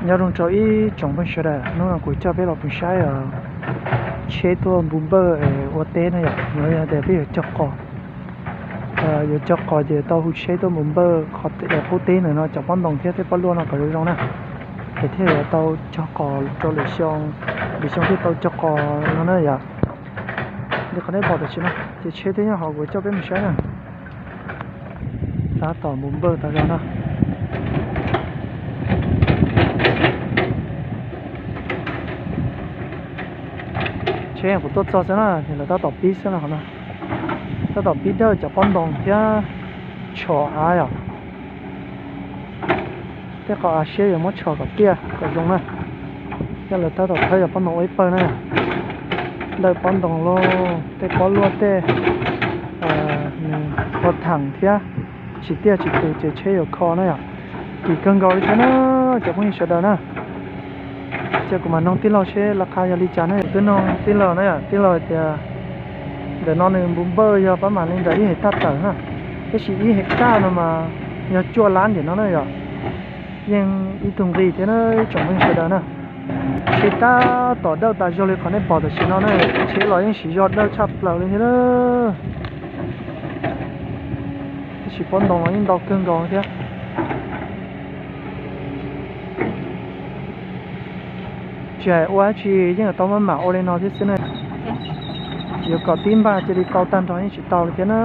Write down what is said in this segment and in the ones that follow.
Nyob zoo rau ib tsoom phooj ywg sawv daws, hnub no kuv coj peb los mus saib tsheb tuaj npu npawj ua teb na yom. Yog tias peb yuav cog qos, yuav cog qos ces tau hu tsheb tuaj npu npawj qhov qub teb ntawm no cov pob ntoos thiab tej pob luaj no kom zoo zoo na, ces thiaj yuav tau cog qos rau lwm xyoo, lwm xyoo thiaj tau cog qos no na yom. Li qhov nej pom tam sim no ces tsheb twb nyob hauv, kuv coj peb mus saib na. Tab tom npu npawj tas zog na. Tsheb kuv tuaj txog xwb na, ces lawv tab tom pib xwb na, qhov no tab tom pib dawj cov pob ntoos thiab tshom av yom. Tej qos av siab yuav muab tshom kom tiaj kom zoo na. Yog lawv tab tom thawb cov pob ntoos ua ib pawg na, dawj pob ntoos los tej pob luaj tej, nws ua thaem thiab, tsis tiaj tsis tus ces tsheb yuav kho na yom. Kim kawg nkaus li thiab na, cov phooj ywg sawv daws na. Cia kuv mam noog tij laug seb laj qha yog li cas na. Twb noog tij laug na yom, tij laug tias ntawm no nws npu npawj yog pab mam li ntawm ib hem taj tawm na, tab sis ib hem taj no mas yog cuaj lab ntiam no na yom. Yeej ib tug nqi thiab na, ib tsoom phooj ywg sawv daws na. Tsheb tab tom dawj tas zog li qhov nej pom tam sim no na, tsheb los yeej siv zog dawj tshaj plaws li thiab na. Tab sis pob ntoos los yeej ntau kawg nkaus thiab. Tsis hais ua dab tsi yeej yuav tau maj mam ua li no thiab xwb na. Yuav kom tib npag cia li tau tag nrho yeej tsis tau li thiab na.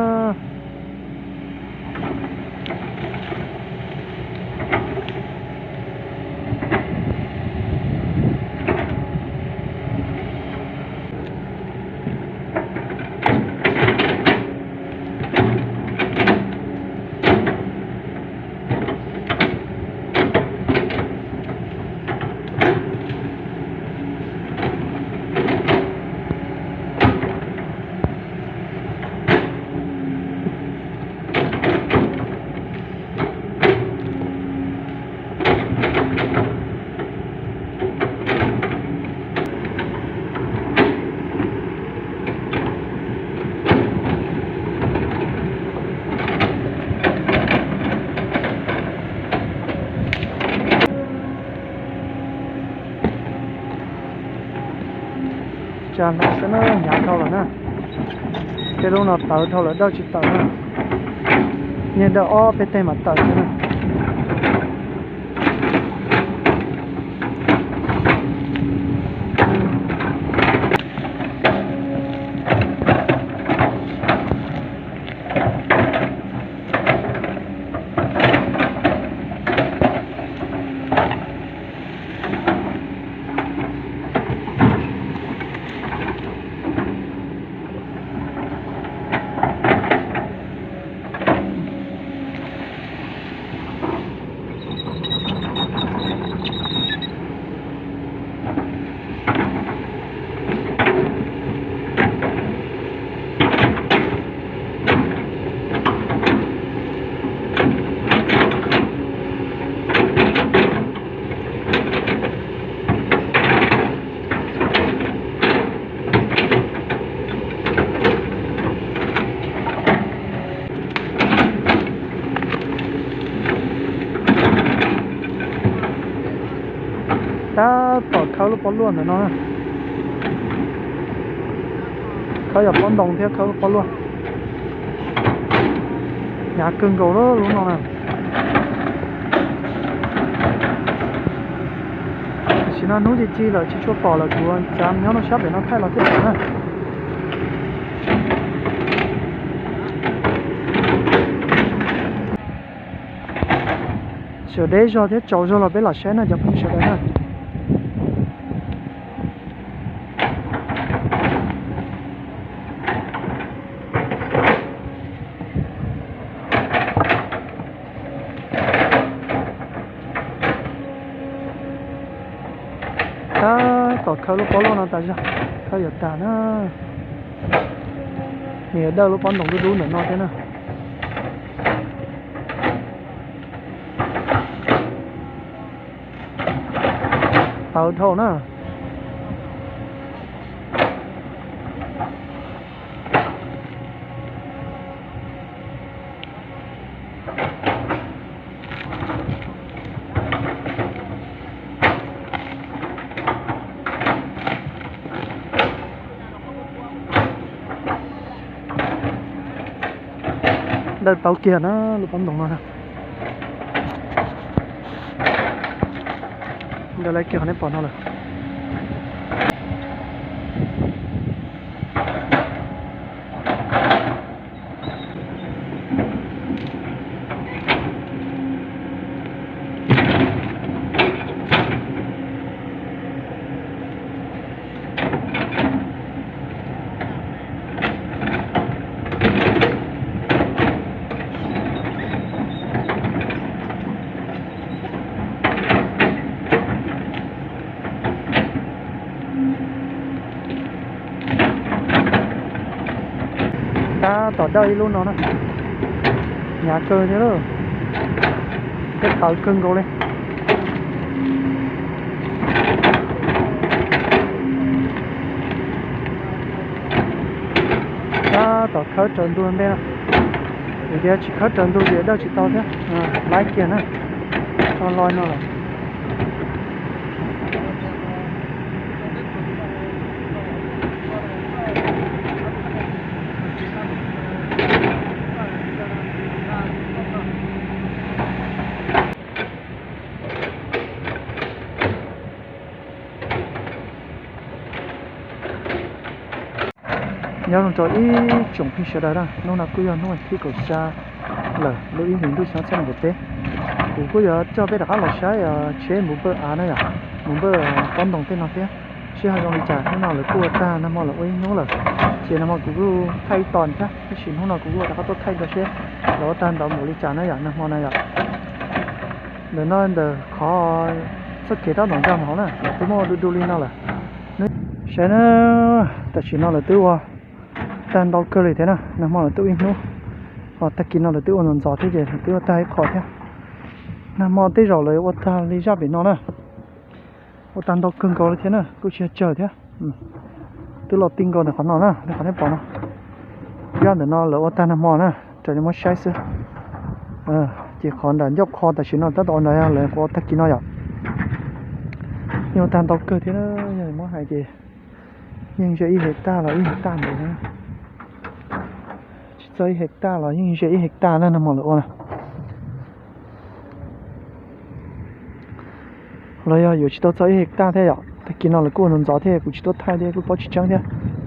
Tsa no xwb na, hnyav dhau lawm na. Tej lub no tawv dhau lawm, dawj tsis tawm na. Niag dawj ob peb teg mam tawm xwb na. Tab tom khawb lub pob luaj ntawm no. Khawb yog pob ntoo thiab khawb lub pob luaj. Hnyav kawg nkaus lub no na. Tam sim no hnub ci ci lawm tsis tshua pom lawm, kuv xav nyob rau sab pem no thaij los thiaj pom na. Sawv deb zog thiab tsaus zog los peb los saib na cov phooj ywg sawv daws na. Tab tom khawb lub pob luaj no tas zog, khawb yuav tag na. Nws yuav dawj lub pob ntoo dub dub ntawm no thiab na. Tawv dhau na. Tau kiag na lub pob ntoos no na. Ntawd lawv kiag qhov nej pom no lawm. Tab tom dawj ib lub no na, hnyav kawg thiab lauj, tej tawv kawg nkaus li. Tab tom khawb raws ntug ntej na, vim tias tsis khawb raws ntug ces dawj tsis tau thiab, laib kiag na, tso loj no lawm. Nyob zoo rau ib tsoom phooj ywg sawv daws na, hnub no kuj yog hnub thib kaum xya lawm, lub ib hlis ntuj xyoo ob txhiab nees nkaum peb. Kuv kuj yuav coj peb rov qab los saib tsheb mus npawj av na yom, mus npawj pob ntoos tej no thiab, seb ho zoo li cas. Hnub no lawv kuj ua tag, nag hmo lawv ua ib hnub lawm, ces nag hmo kuv kuj thaij ib tog thiab, tab sis hnub no kuv kuj rov qab tuaj thaij dua seb lawv ua tag ntau npaum li cas na yom, nag hmo na yom. Ntawm no ntawm qhov txoj kev tab tom nkag mus hauv na, lawv twb muab ua du du li no lawm. Saib na, tam sim no lawv twb ua tag ntau kawg li thiab na, nag hmo lawv twb ua ib hnub, ho tag kis no lawv twb ua ntxov ntxov thiab ces lawv twb ua tag ib qho thiab. Nag hmo tej zaum lawv ua tag li zaj pem no na, ua tag ntau kawg nkaus li thiab na, kuj tsis yog tsawg thiab. Twb los ti nkaus ntawm qhov no na, li qhov nej pom no. Zaj ntawm no lawv ua tag nag hmo na, raws li muab saib xwb. Ces qhov nram ncauj qho tam sim no tab tom ua nrad, yog lawv ua tag kis no yom. Yeej ua tag ntau kawg thiab na, yog muab hais ces yeej ze ib hektaj los ib hektaj ntawd na. Tsis txog ib hektaj los yeej ze ib hektaj na nag hmo lawv ua na. Los yog yuav tsis tau txog ib hektaj thiab yom, tag kis no lawv kuj ua ntxov ntxov thiab, kuv tsis tuaj thaij thiab kuj paub tsis tseeb thiab.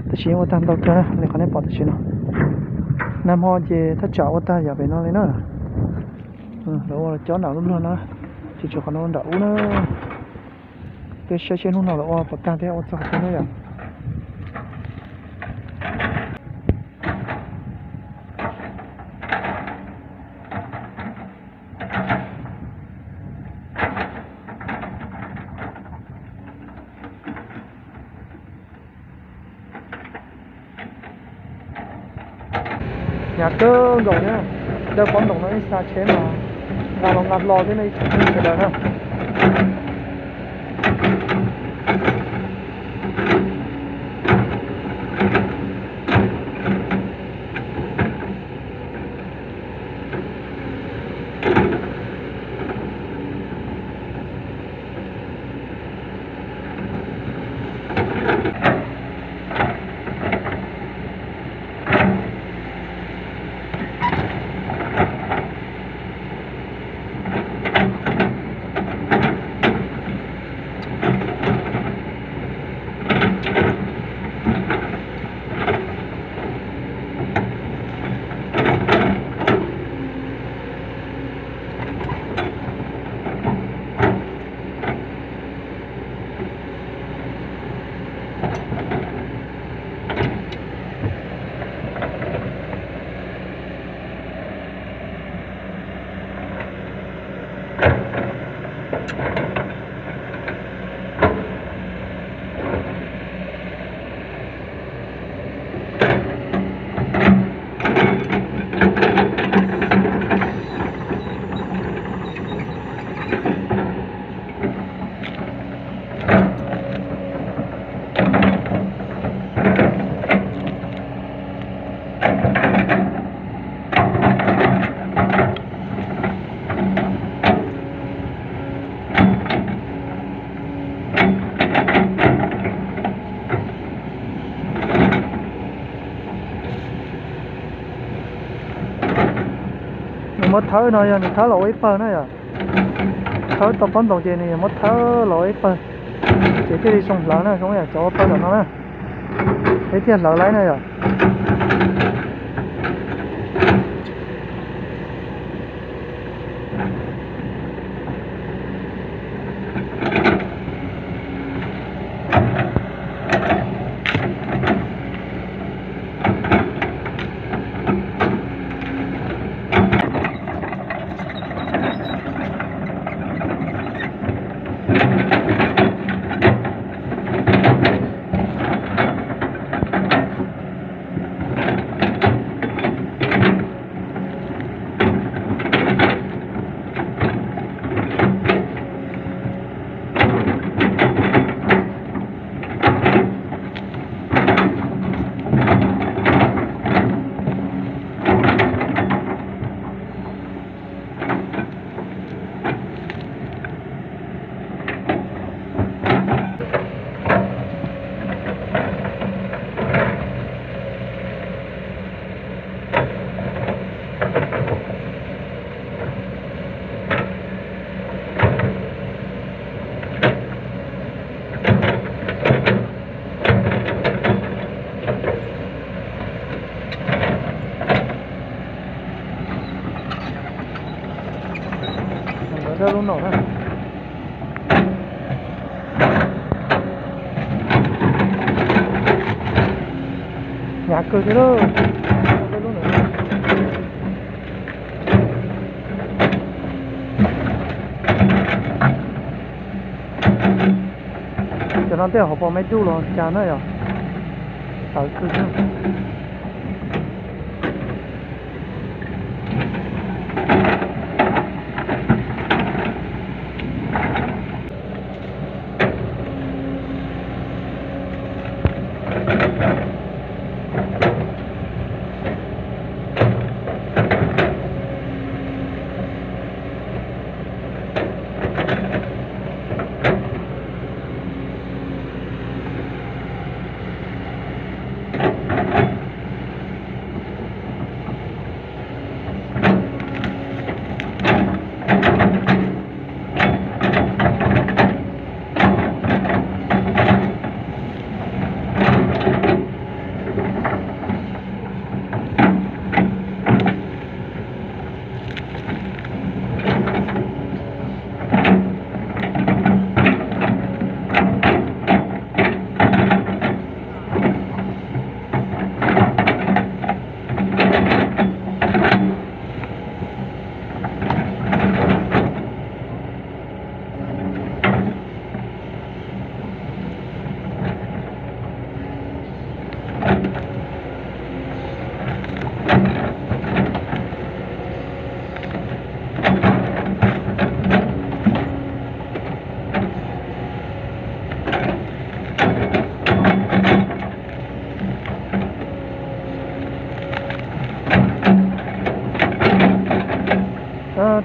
Tab sis yeej ua tag ntau kawg na, li qhov nej pom tam sim no. Nag hmo ces thaj tsam ua tag yam pem no li na. Lawv ua cob nram lub luag no, ces tshuav qhov no nram ub na. Peb saib seb hnub no lawv ua puas tag thiab ua txog qhov twg na yom. Hnyav kawg nkaus thiab, dawj pob ntoos no ib xa tsheb mas nqa los nqa hlo thiab ne ib tsoom phooj ywg sawv daws na. Muab thawb no yog nws thawb los ua ib pawg na yom. Thawb tau pob ntoos ces nws yuav muab thawb los ua ib pawg, ces thiaj li zoo hlawv na, zoo yam cov ua pawg tom no na, peb thiaj hlawv laib na yom. Lub no na, hnyav kawg thiab lauj. Cov no tej zaum hauv paus me duj los cas na yom, tawv kawg.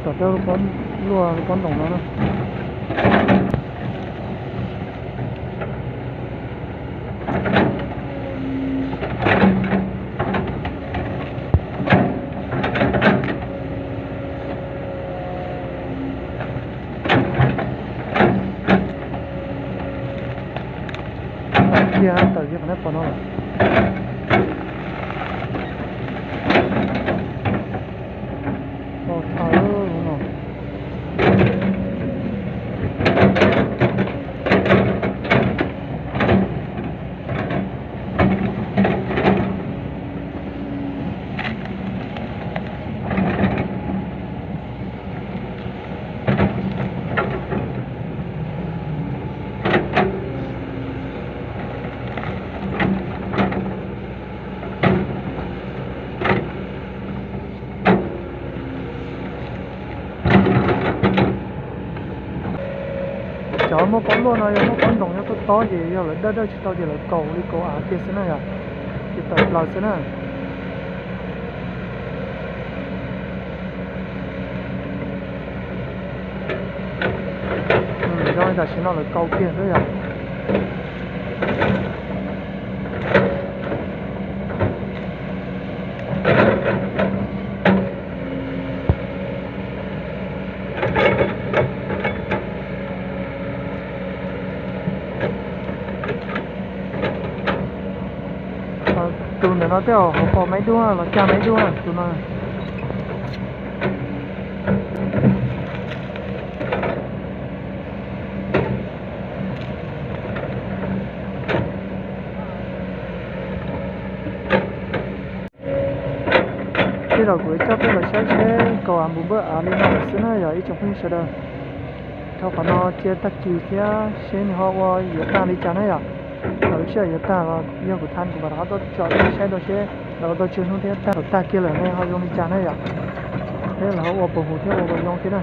Tom tej lub pob, lub pob ntoos no na. Kiag tawm kiag qhov nab pov no lawm. Tau thaum no. Cov muaj pob luaj no yog muaj pob ntoos nyob tob tob ces yog lawv dawj dawj tsis tau ces lawv kaus li kaus av kiag xwb na yom, ces tawm plaws xwb na. Zoo li tam sim no lawv kaus kiag xwb yom. No tej zaum hauv paus maib dub los caj maib dub tus no. Tej zaum kuv coj peb los saib seb kaus av npus npawj av li no lawm xwb na yog ib tsoom phooj ywg sawv daws. Dhau qhov no cia tag kis thiab seb nws ho ua yuav tag li cas na yom. Thaum lub sij hawm yuav tag los yog kuv tha kuv mam rov qab tuaj tso peb saib dua seb lawv ua tau tsawg hnub thiab tag, thaum tag kiag lawm ne ho zoo li cas na yom. Thiab lawv ho ua puas huv thiab ua puas zoo thiab na.